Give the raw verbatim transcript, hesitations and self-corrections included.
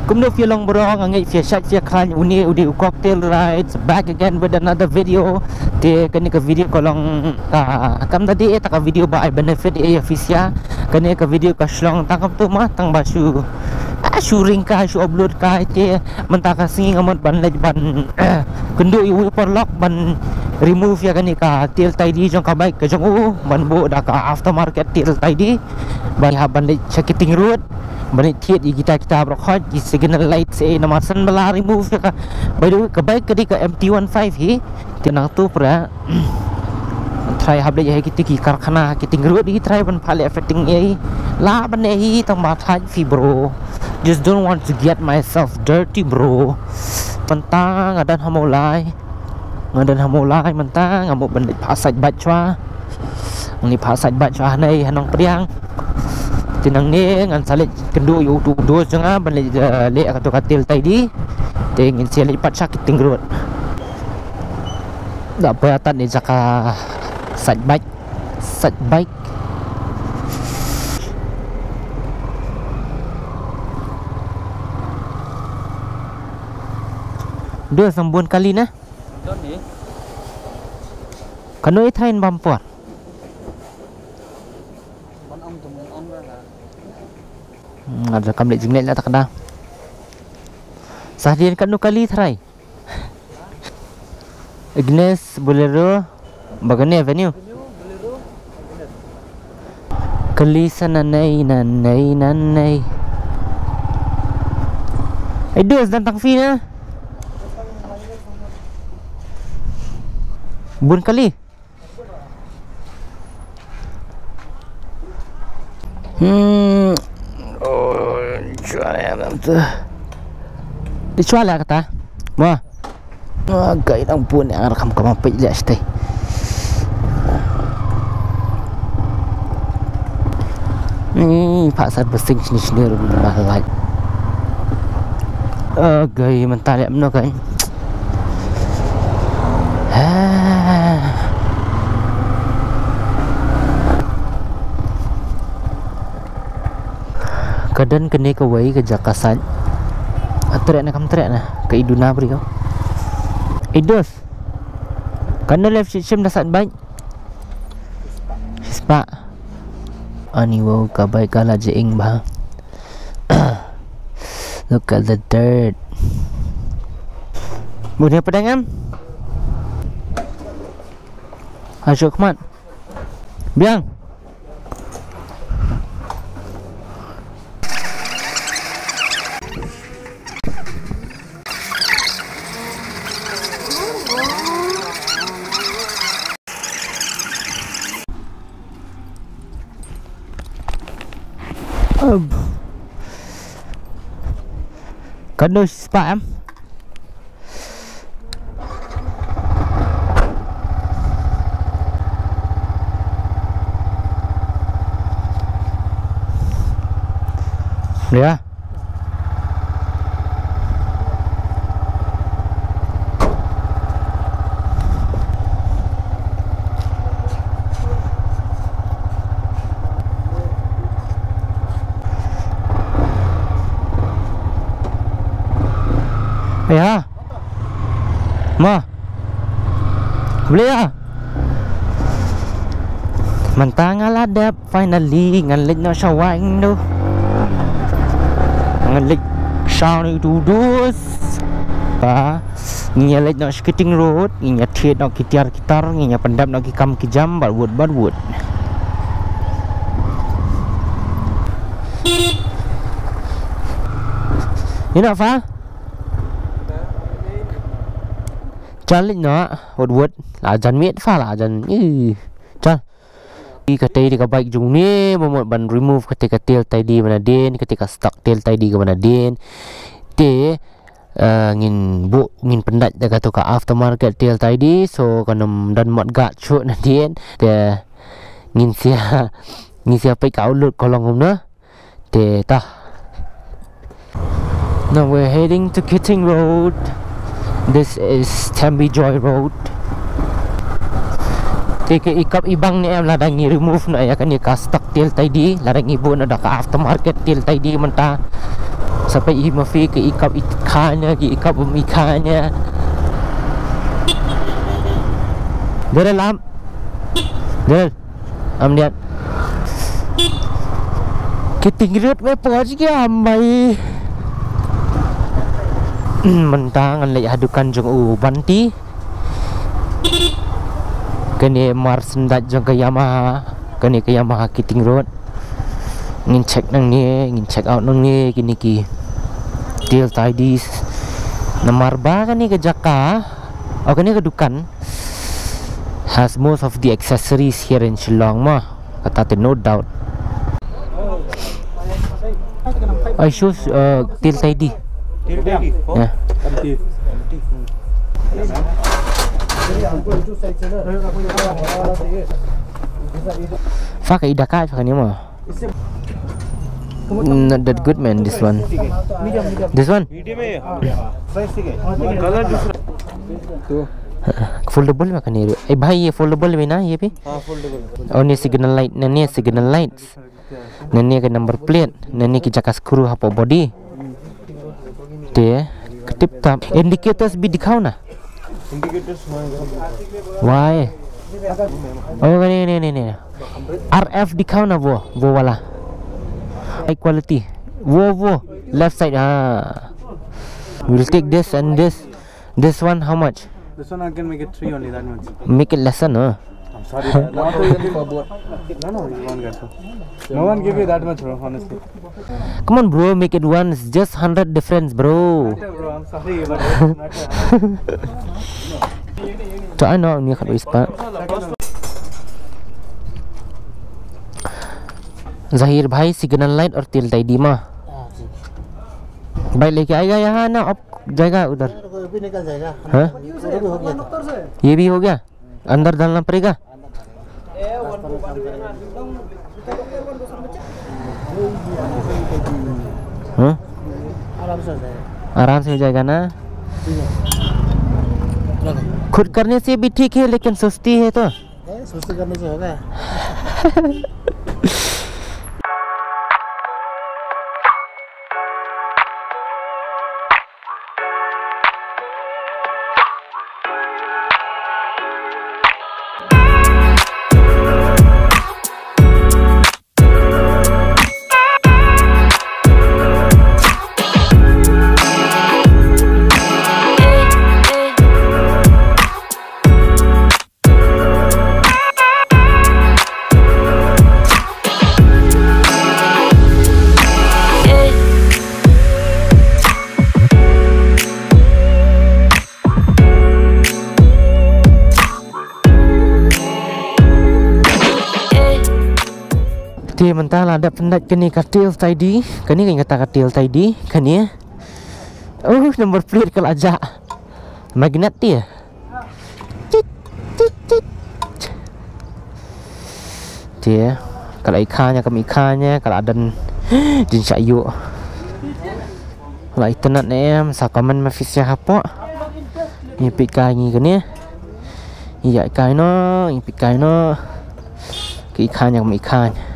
Kumno phi long bro, nga ngeit phi shait phi khlaiñ. Une u dei u Cocktail Rides back again with another video. Te kane ka video ka long, ah, kam da dei, eh, ta ka video ba ai benefit, eh, ïa phi sha. Kane ka video ka shlong tang kumto ma, tang ba shu, ah, shu ring kai, shu upload kai. Te mynta ka sngi nga mut ban leit ban kynduh ïa u paralok ban remove ïa kane ka tiel tidy jong ka bike ka jong u, ban buh da ka aftermarket tiel tidy. Ban hap ban leit sha Keating Road, ban leit thied ïa kita, kita baroh khoit, ki signal light se, namar shen ba la remove ïa ka. By the way, ka bike ka dei ka M T one five hi. Te nangtu pra try hap leit ïa kita ki karkhana Keating Road hi, try ban pha leh fitting ei. Lah ban leh hi tang ba thait phi bro. Just don't want to get myself dirty bro. Mynta nga don ha Mawlai. Nga don ha Mawlai mynta, nga mut ban leit phah sait bike shuwa. Ngan leit phah sait bike shuwa hangne ha Nongpdiang. Te nangne ngan sa leit kynduh ïa utu u dos jong nga ban leit, eh, leh kato ka tiel tidy. Te ngin sa leit pat sha Keating Road. Da poi atat ne jaka sait bike. Sait bike. Dos, nang bun kali na. Don ni. Kano i thain bam por. Ban ong tu ban ong la. Hmm, ada kam leh jingleh la tak da. Sah dien kano kali tharai. Ignis Bolero, Bagane Avenue. Kali sa nanei, nanei, nanei. Ai dos dan tang phi na. Bun kali. Hmm. Oh, chua le lam tu. Di chua le kata. Ma. Ah, gai dang pun yang rekam kama pej le stai. Ni paksa besing sini sini rumah lai. Ah, gai mentah le meno kan. Ka don kane kawei ka jaka sait. A treh na kam treh na ka i duna briew. Idus. Kano left shim da sait bike. Shispa. Ani wow ka bike ka la jing ba. Look at the dirt. Bunia pedang em? Asyik khmat. Biang. Kano shispa em? Ya. Aya. Ma. Boleh ya? Mynta nga la dep, finally ngan leit noh sha waiñ noh. Ngan leit sha ni tu dus. Ba ngin ïa leit noh sha Keating Road, ngin ïa thied noh ki tiar ki tar, ngin ïa pyndep noh ki kam ki jam bad wut bad wut. Ïa noh pha. Chal leit noh wut wut, la jan miet pha, la jan. Ih. Chal. Ï, kata dei ka bike jong ne, ba mut ban remove kata ka tiel tidy ba na dien, kata ka stock tiel tidy ka ba na dien. Te, eh, ngin buh, ngin pyndait da kato ka aftermarket tiel tidy, so kan ym don mot gad shuh na dien. Te ngin sia, ngin sia peit ka outlook ka long kumno. Te ta. Now we're heading to Keating Road. This is Tembe Joy Road. Te ki i kap i bang ne em, lada ngi remove noh ïa kane ka stock tail tidy, lada ngi buh noh da ka aftermarket tail tidy mynta. Sa peit hi ma phi ki i kap i kha ne, ki i kap bym i kha ne. Dere lam. Dere. Am diat. Ki ting rut me poj ki am bai. Mynta ngan leit ha dukan jong u Banti. Kane mar syndat jong ka Yamaha. Kane ka Yamaha ki ting rut. Ngin check nangne, ngin check out nangne kine ki tail tidies. Namar ba kane ka jaka, oh, kane ka dukan has most of the accessories here in Shillong mo. Kata te no doubt. I shoes, uh, tail tidy. Tail tidy? Yeah. Fa ka i da ka fa ka ni mo. Not that good, man, this one. This one? Medium hai. Color dusra. Foldable ma kane. Eh bhai, ye foldable mein na, ye bhi? Haan, foldable. Oh, ne signal light, ne, ne signal lights. Ne, ne ka number plate, ne, ne ki jaka screw hapoh body. Te, tip top. Indicators bhi dikhao na. Indicators why? Why? Oh, ne, ne, ne, ne. R F dikhao na wo, wo wala. High quality. Wo, wo. Left side, ha. We'll take this and this. This one, how much? This one I can make it three only, that much. Make it lesser, no? I'm sorry, bro. Not even for both. No, no, you won't get so. No one give you that much, bro, honestly. Come on, bro, make it one. It's just hundred difference, bro. Matter, bro, I'm sorry, but it's matter. To ai no, ni khat wis pa. Zahir bhai, signal light aur tail tidy ma. Bhai, leke aayega yahan na, aap jayega udhar. Haan? Ye bhi ho gaya? Andar dalna padega? Haan? Aaram se ho jayega na? Khud karne se bhi theek hai, lekin susti hai to. Susti karne se hoga. Te mynta la dep pyndait kane ka tail tidy, kane ka kata ka tail tidy, kane. Oh, number plate ka la jah. Magnet te. Tit, tit, tit. Te, ka la i kha nia, ka mi kha nia, ka la dang jin sha yu. La i tynat ne em, sa comment ma phi sha hapoh. Ngi peit kai ngi kane. Ngi ïa kai noh, ngi peit kai noh. Ka i kha nia, ka mi kha nia.